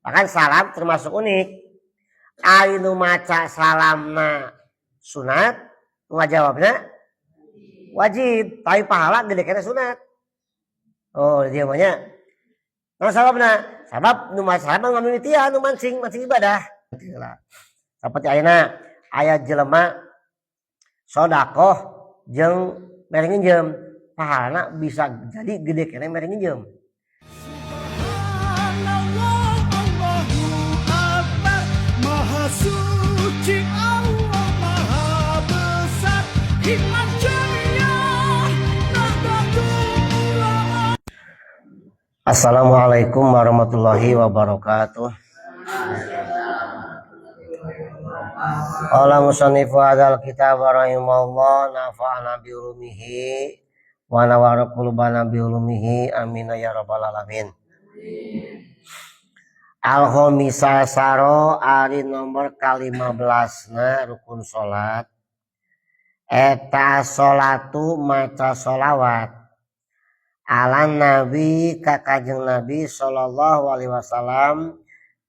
Bahkan salam termasuk unik. Ari nu maca salamna sunat, nu ngajawabna wajib, tapi pahala gede keneh sunat. Oh, dia mah nya. Nah, sababna, sabab nu maca salam ngamimitian nu mancing, mancing ibadah. Seperti ayeuna aya jelema sodakoh jeung mere nginjem, pahalana bisa jadi gede keneh mere nginjem. Subhanallah, Allahu Akbar, Maha suci Allah, Maha besar, hikmat jamiah, Nahdlatul Ulama. Assalamualaikum warahmatullahi wabarakatuh. Qala musannifu hadzal kitab rahimahullah nafa'ana bi ulumihi wa nawwara qulubana bi ulumihi, amin ya rabbal alamin. Al-khamisa saro ari nomor ka-15 na rukun salat eta salatu maca solawat ala nabi ka kanjeng Nabi sallallahu alaihi wasallam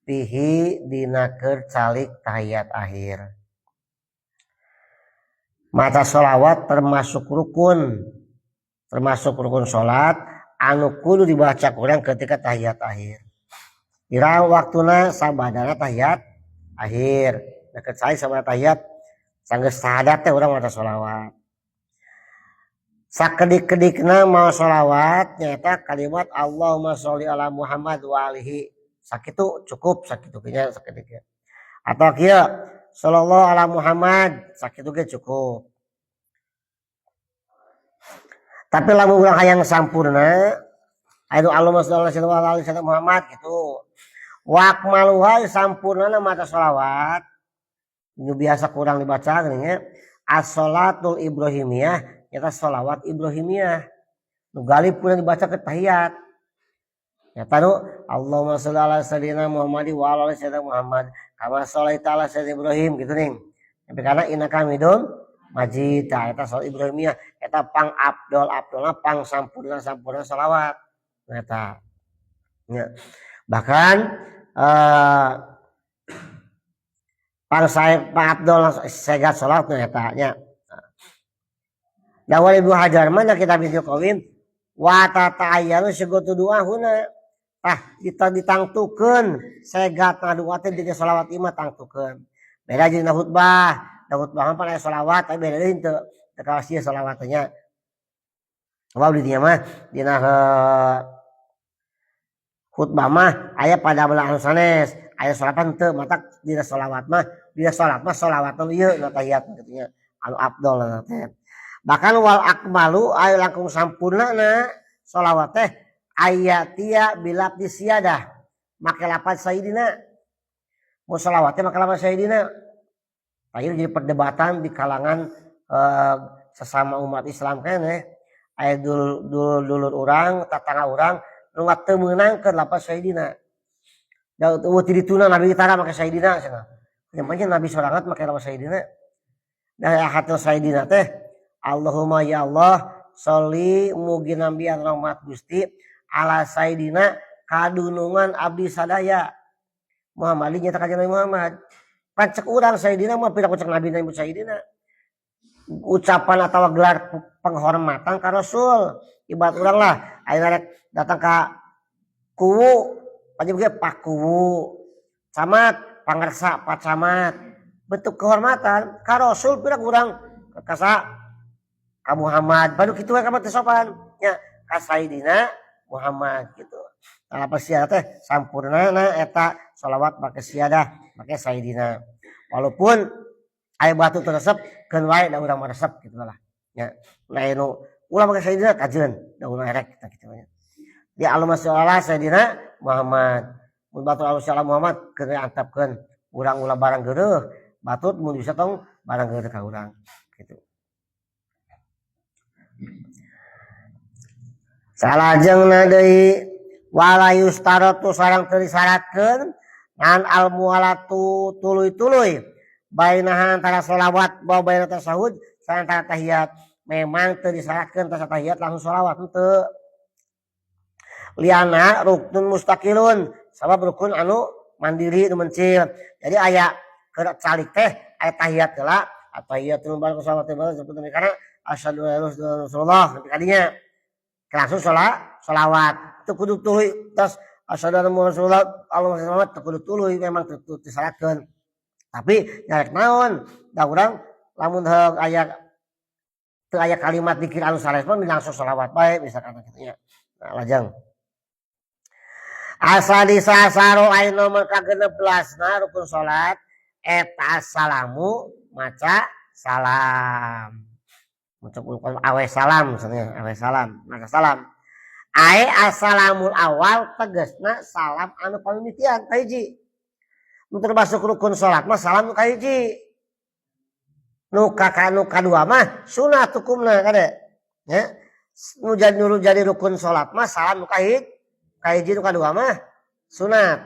fihi dina keur calik tahiyat akhir. Maca solawat termasuk rukun salat anu kudu dibaca kurang ketika tahiyat akhir. Ira waktuna sabadana tahiyat akhir. Deket saya sama tahiyat sanggeus sahadat teh urang maca solawat. Sakedik-kedikna mau solawat nyata kalimat Allahumma sholli ala Muhammad wa alihi, sakitu cukup, sakitu nya sakedik. Atau kieu, sallallahu ala Muhammad, sakitu ge cukup. Tapi lamun urang hayang sampurna anu Allahumma sholli ala sayyidina Muhammad gitu. Wa akmaluha, sampurnana maca sholawat nu biasa kurang dibaca geuning nya, as-sholatul ibrahimiyah, nyata sholawat ibrahimiyah nu galib kurang dibaca ke tahiyat, nyata nu Allahumma sholli ala sayyidina Muhammad wa ala sayyidina Muhammad kama sholaita ala sayyidina Ibrahim gitu nih, tapi karena innaka hamidun majid. Tah, eta sholat ibrahimiyah eta pang abdol abdolna, pang sampurna sampurna sholawat eta nya. Bahkan pang saya pang abdol segat sholat eta nya. Dawal Ibnu Hajar mana kitab Ibnu Qawim wa tata'ayyanu sigatu doa huna. Tah, kita ditangtukeun segat doa teh dina sholawat ieu mah tangtukeun. Beda jeung khutbah. Da khutbah mah pan aya sholawat, tapi beda deui henteu. Teu kawas ieu sholawat nya. Sebab di dinya mah dina khutbah mah aya pada anu sanes, aya sholawat henteu, matak dina sholawat mah, dina sholat mah sholawat ieu na tahiyat kitu nya. Anu afdol teh. Bahkan wal akmalu aya langkung sampurna na sholawat teh ayatia bilafdi siyadah, make lafaz sayyidina. Mau sholawat teh make lafaz sayyidina. Akhirnya jadi perdebatan di kalangan sesama umat Islam keneh. Aya dul dulur urang, tatangga urang nu teu meunangkeun lafaz sayyidina. Da eueuh ti dituna Nabi tara make sayyidina cenah. Yang Nabi sorangan make lafaz sayyidina. Da hatil sayyidina teh Allahumma ya Allah sholli mugi nambian rahmat Gusti ala sayyidina kadunungan abdi sadaya Muhammad nyata kanjeng Nabi Muhammad. Pan cek urang sayyidina mah pira cek Nabi Nabi sayyidina ucapan atau gelar penghormatan ka Rasul. Ibarat urang lah ayeuna rek datang ka kuwu pasti ge Pak Kuwu, camat pangersa Pak Camat, bentuk kehormatan ka Rasul. Pira urang kasa ka Muhammad baru kitu we ka teh sopan nya ka Sayyidina Muhammad gitu. Nah, apa siadah teh sampurna na eta sholawat make siadah make Sayyidina, walaupun aya batu teu resep keun wae da urang mah resep gitu lah nya. Nah, nu ulah make Sayyidina kajeun da urang erek kita kitu nya. Di Allahumma sholli ala Sayyidina Muhammad, mun batur Allahumma sholli Muhammad keun antepkeun urang, ulah barang geureuh batut, mun bisa tong barang geureuh ka urang gitu. Salajengna deui wala yustaratu sareng teu disyaratkeun ngan al muwalatu tuluy-tuluy bainaha antara sholawat wa baina tasyahud sareng antara tahiyat. Memang teu disyaratkeun tas tahiyat langsung sholawat, henteu. Liana ruknun mustaqilun, sabab rukun anu mandiri nu mencil. Jadi aya keur calik teh aya tahiyat heula, at-tahiyatul mubarak sholawat mubarak karena asyhadu an la ilaha illallah Rasulullah kadinya. Langsung sholawat. Teu kudu tuluy tos asyhadu anna Muhammadar Rasulullah Allahumma sholli teu kudu tuluy memang teu disyaratkeun. Tapi nyarek naon? Da urang lamun heug aya teu aya kalimat dikir anu sanes mah langsung sholawat bae misalkan kitu nya. Nah, lajeng. Asadisa asyara aya nomor ka-16na rukun salat eta assalamu maca salam. Maca awe salam maksudnya, awe salam, maca salam. Ae assalamul awal tegasna salam anu pamimitian kahiji. Nu termasuk rukun salat mah salam nu kahiji. Nu nu kadua mah sunat hukumna kade. Ya. Nu jadi nu jadi rukun salat mah salam nu kahiji, nu kadua mah sunat.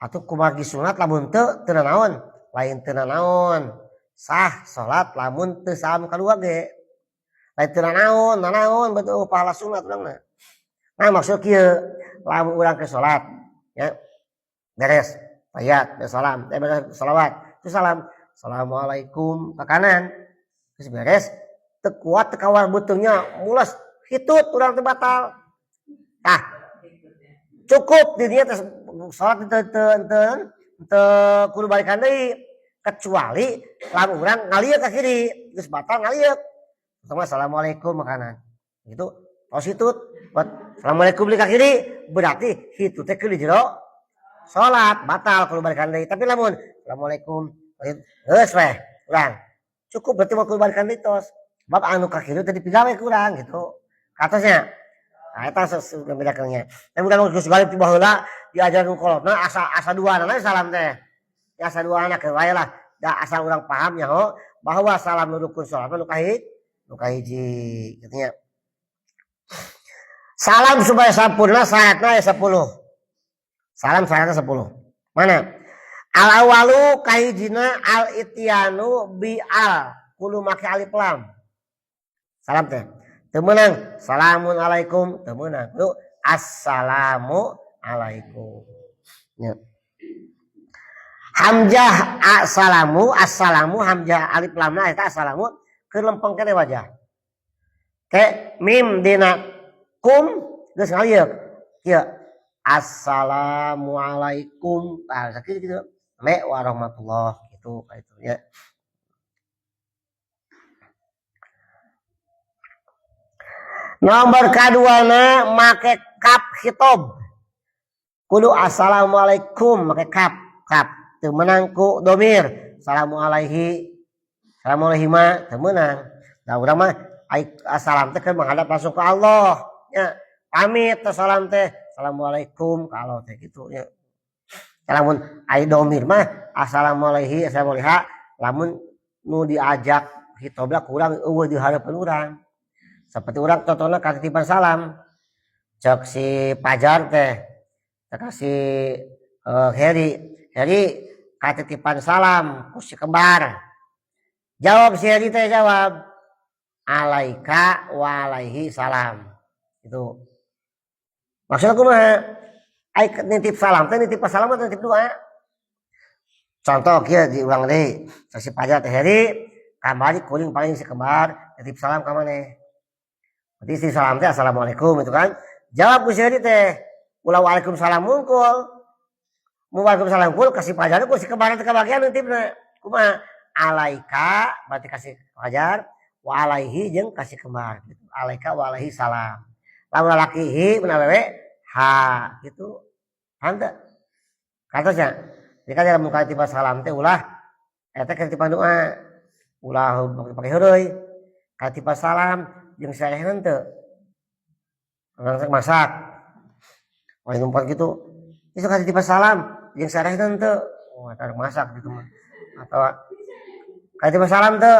Atuh kumargi sunat lamun teu teu nanaon? Lain teu nanaon. Sah salat lamun teu salam kadua ge. Lain teu nanaon, nanaon betul pahala sunat urangna. Nah maksud kieu, lamun urang ke salat ya beres tahiyat, beres salam, beres salawat, terus salam, assalamualaikum ke kanan, terus beres, teu kuat teu kawal beuteungnya mules, hitut urang teu batal. Tah, cukup di dinya teh salat teu teu teu teu kudu balikan deui, kecuali lamun urang ngalieuk ka kiri, geus batal ngalieuk. Pertama assalamualaikum makanan. Gitu, tos hitut, buat assalamualaikum di ka kiri, berarti hitut teh keur di jero salat, batal kudu balikan deui. Tapi lamun assalamualaikum geus weh urang. Cukup berarti mau kudu balikan deui tos. Sebab anu ka kiri teh dipigawe ku urang gitu. Katosnya. Nah, eta bedakeunnya. Tapi urang geus balik ti baheula diajarkeun kolotna asa asa duanana salam teh. Ya asa duana ke wae lah. Da asal urang paham nyaho bahwa salam nu rukun salat nu kahiji, nu kahiji kitu nya. Salam supaya sampurna syaratna aya 10. Salam syaratna 10. Mana? Al awalu kahijina al ityanu bi al kudu make alif lam. Salam teh. Teu meunang salamun alaikum teu meunang. Kudu assalamu alaikum. Ya. Hamzah assalamu assalamu hamzah alif lamna eta assalamu keur lempeng keneh wajah. Ke mim dina kum geus ngalieuk. Kieu assalamualaikum. Tah sakitu gitu. Me warahmatullah gitu ka itu ya. Nomor kaduana make kap khitob. Kudu assalamualaikum make kap kap teu meunang ku domir. Assalamu alaihi. Assalamu alaihi ma teu meunang. Da urang mah assalam teh keur menghadap langsung ke Allah nya. Pamit teh salam teh assalamualaikum ka Allah teh kitu nya. Lamun ai domir mah assalamu alaihi assalamu alaiha lamun nu diajak hitobna kurang eueuh di hareupeun urang. Seperti urang contohna katitipan salam. Cek si Pajar teh cek si Heri, Heri katitipan salam ku si kembar. Jawab si Heri teh jawab alaika wa alaihi salam. Itu. Maksudnya kumaha? Ai nitip salam teh nitip salam atau nitip doa? Contoh kieu diulang deui. Si Pajar teh Heri kamari kuring paling si kembar nitip salam ka maneh. Berarti si salam teh assalamualaikum itu kan. Jawab ku si Heri teh ulah waalaikumsalam mungkul. Mu waalaikumsalam mungkul kasih Pajar ku si kembar teh kabagian nitipna. Kumaha? Alaika berarti kasih Pajar wa alaihi jeung kasih kembar gitu. Alaika wa alaihi salam. Lamun lalaki hi mun awewe ha gitu. Paham teu? Katosnya. Jadi kan dalam muka tiba salam teh ulah eta titipan doa. Ulah pake heureuy. Katiba salam jeung sarehna teu. Langsung masak. Wah numpak gitu. Itu katiba salam jeung sarehna teu. Wah, eta masak gitu mah. Atau katiba salam teu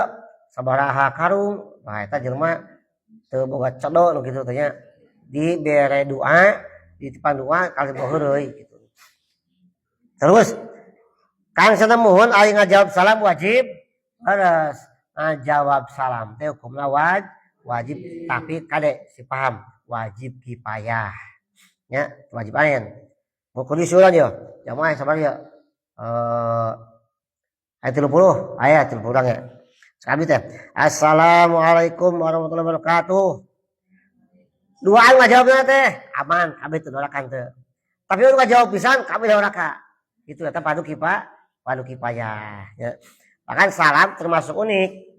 sabaraha karung. Wah, eta jelema teu boga cedo nu kitu teh nya. Dibere doa, dititipan doa kali heureuy gitu. Terus Kang sana muhun ari ngajawab salam wajib leres. Ngajawab salam teh hukumna wajib tapi kade si paham wajib kifayah. Nya wajib ain. Mau kondisi urang ya, jamaah sabar ya. Ayat 30, ayat 30 urang ya. Sekali teh. Assalamualaikum warahmatullahi wabarakatuh. Duaan nggak jawabnya teh, aman, kami teu dorakan teu. Tapi urang nggak jawab pisan, kami doraka. Itu eta padu kifayah ya. Bahkan salam termasuk unik.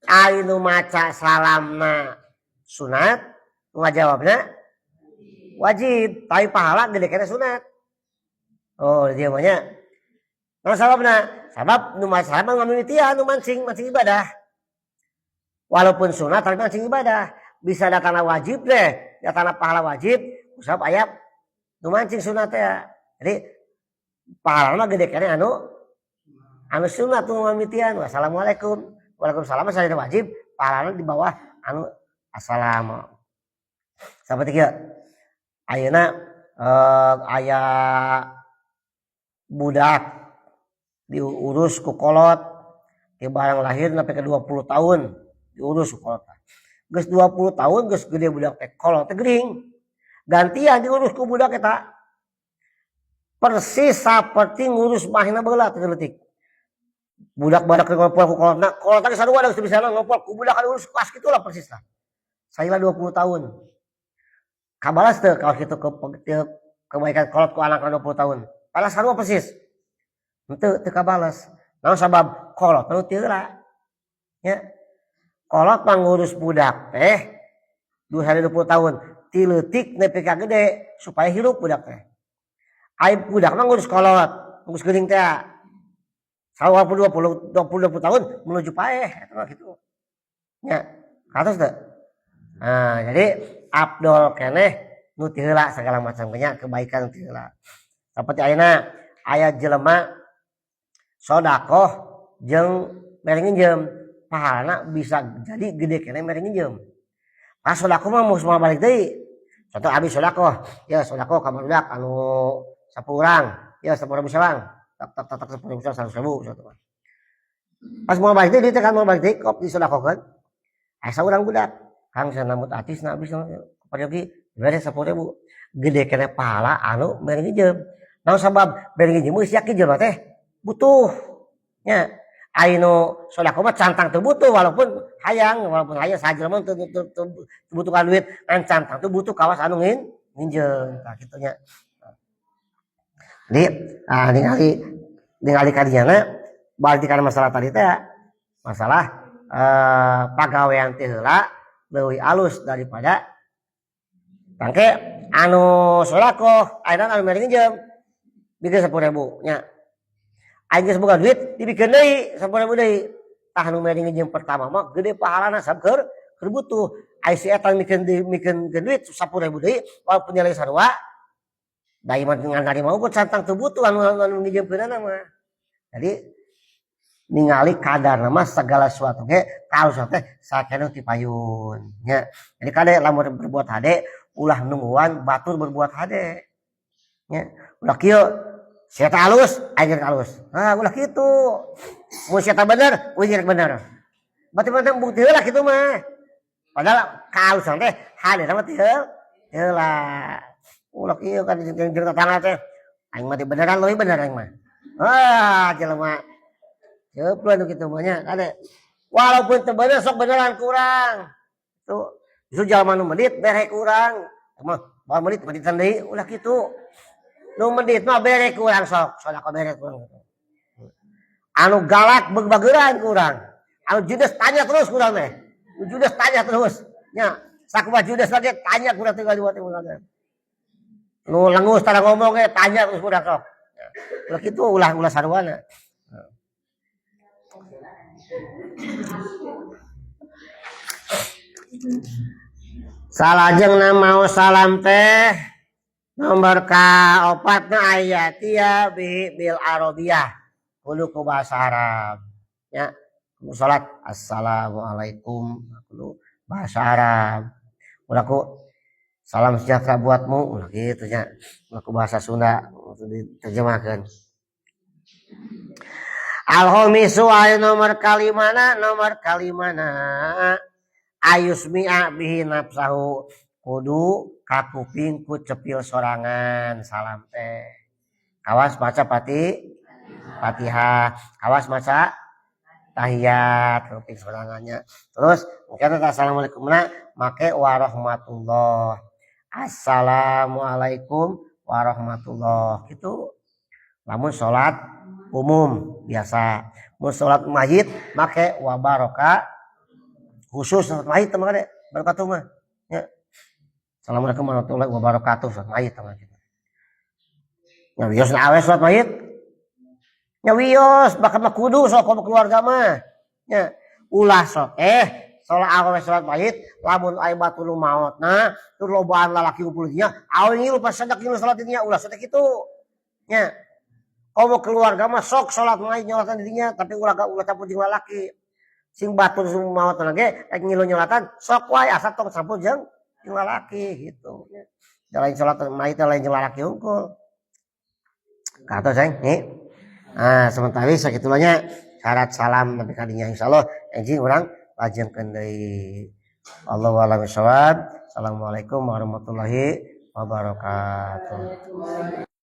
Ari nu maca salamna sunat, nu ngajawabna wajib, tapi pahala gede keneh sunat. Oh, dia mah nya. Nah, sababna, sabab nu maca salam ngamimitian nu mancing, mancing ibadah. Walaupun sunat tapi mancing ibadah. Bisa datangna wajib deh, datangna pahala wajib, sabab aya nu mancing sunat teh. Jadi pahala mah gede keneh anu anu sunat nu ngamimitian. Wassalamualaikum. Waalaikumsalam saya wajib, pahalana di bawah anu assalamu. Seperti kieu. Ayeuna aya budak diurus ku kolot ti barang lahir sampai ke 20 tahun diurus ku kolot. Geus 20 tahun geus gede budak teh, kolot teh gering. Gantian diurus ku budak eta. Persis seperti ngurus mahina baheula teu leutik. Budak badak ngompol ku kolotna, kolot teh sarua geus bisa ngompol ku budak diurus pas kitu lah persis lah. Saya 20 tahun. Kabalas teu kalau kitu ke kebaikan kolot ku anak 20 tahun. Padahal sarua persis. Henteu, teu kabalas. Naon sabab kolot nu teu heula. Ya. Kolot mah ngurus budak teh 20 tahun ti leutik nepi ka gede supaya hirup budak teh. Ari budak mah ngurus kolot, ngurus geuning teh. Walaupun 20 20 tahun menuju paeh eta mah kitu. Nya, katos teu? Nah, jadi afdol keneh nu ti heula segala macam nya kebaikan nu ti heula. Seperti ayeuna aya jelema sodakoh jeung mere nginjem, pahalana bisa jadi gede keneh mere nginjem. Pas sodakoh mah moal balik deui. Contoh abi sodakoh, ya sodakoh ka barudak anu 10 urang, ya 10.000 sewang. Tak tak tak tak 10.000 100.000 contoh mah. Pas moal balik deui teh kan moal balik deui kop disodakohkeun. Aya saurang budak, Kang cenah nambut atis na abis peryogi dibere 10.000. Gede keneh pahala anu mere nginjem. Naon sabab mere nginjem geus yakin jelema teh butuh. Nya, ari nu sodakoh mah cantang teu butuh walaupun hayang, walaupun hayang saha jelema teu butuh ka duit, ngan cantang teu butuh kawas anu nginjem. Tah kitu nya. Jadi ningali ningali ka dinyana berarti kana masalah tadi teh masalah pagawean teh heula leuwih alus daripada tangke anu sodakoh ayeuna anu mere nginjem bikeun 10.000 nya. Aing geus boga duit dibikeun deui 10.000 deui. Tah nu mere nginjem pertama mah gede pahalana sabab keur butuh. Ai si eta mikeun deui mikeun duit 10.000 deui walaupun nilai sarua da ieu mah ngan narima ukur cantang teu butuh anu anu nginjemkeunana mah. Jadi ningali kadarna mah segala sesuatu ge kahalusan teh sakena ti payun nya. Jadi kade lamun berbuat hade ulah nungguan batur berbuat hade. Nya, ulah kieu si eta alus aing rek alus. Ah ulah kitu. Mun si eta bener, uing rek bener. Berarti mah bukti heula kitu mah. Padahal kahalusan teh hade mah ti heula. Ulah kieu kan jeung tetangga teh aing mah teu beneran leuwih bener aing mah. Ah jelema. Ceupleun kitu mah nya kade. Walaupun teu bener sok beneran kurang. Tuh, justru jalma nu medit bere kurang. Mah moal medit meditan deui ulah kitu. Nu medit mah bere kurang sok, sedekah bere kurang. Anu galak begbageuran kurang. Anu judes tanya terus kurang teh. Nu judes tanya terus. Nya, sakumaha judes lagi tanya kurang tinggal dua teh. Nu lengus tara ngomong ge tanya terus kurang sok. Ulah kitu ulah ulah saruana. Salajengna mau salam teh nomor kaopatna ayatia bi bil arabiyah kudu ku bahasa Arab nya. Kudu salat assalamualaikum kudu bahasa Arab, ulah ku salam sejahtera buatmu ulah kitu nya, ulah ku bahasa Sunda diterjemahkeun. Al-khamisu aya nomor kalimana, nomor kalimana ayusmi'a bihi nafsahu Kudu kakuping ku cepil sorangan salam teh. Kawas maca Fatihah, kawas maca tahiyat kuping sorangannya. Terus mungkin assalamualaikum na make warahmatullah. Assalamualaikum warahmatullah gitu. Lamun sholat umum biasa. Mun sholat mayit make wabaraka, khusus sholat mayit mah kade barakatuh mah. Ya. Assalamualaikum warahmatullahi wabarakatuh sholat mayit mah gitu. Nya wios na awe sholat mayit. Nya wios bahkan mah kudu sok keluarga mah. Nya ulah sok sholat awe sholat mayit lamun aya batur nu maotna tur lobaan lalaki ngumpul dinya awe ngilu pas sadak ngilu sholat dinya, ulah sok kitu. Nya komo keluarga mah sok sholat mayit nyolatan dinya, tapi ulah ulah campur jeung lalaki. Sing batur nu maotna ge rek ngilu nyolatan sok wae, asal tong campur jeung jeung lalaki gitu nya. Da lain sholat mayit lain jeung lalaki hungkul. Kato sayang nih. Nah, sementara sakitu nya syarat salam nepi ka dinya, insyaallah enjing urang lajengkeun deui. Allahu a'lam bishawab. Assalamualaikum warahmatullahi wabarakatuh.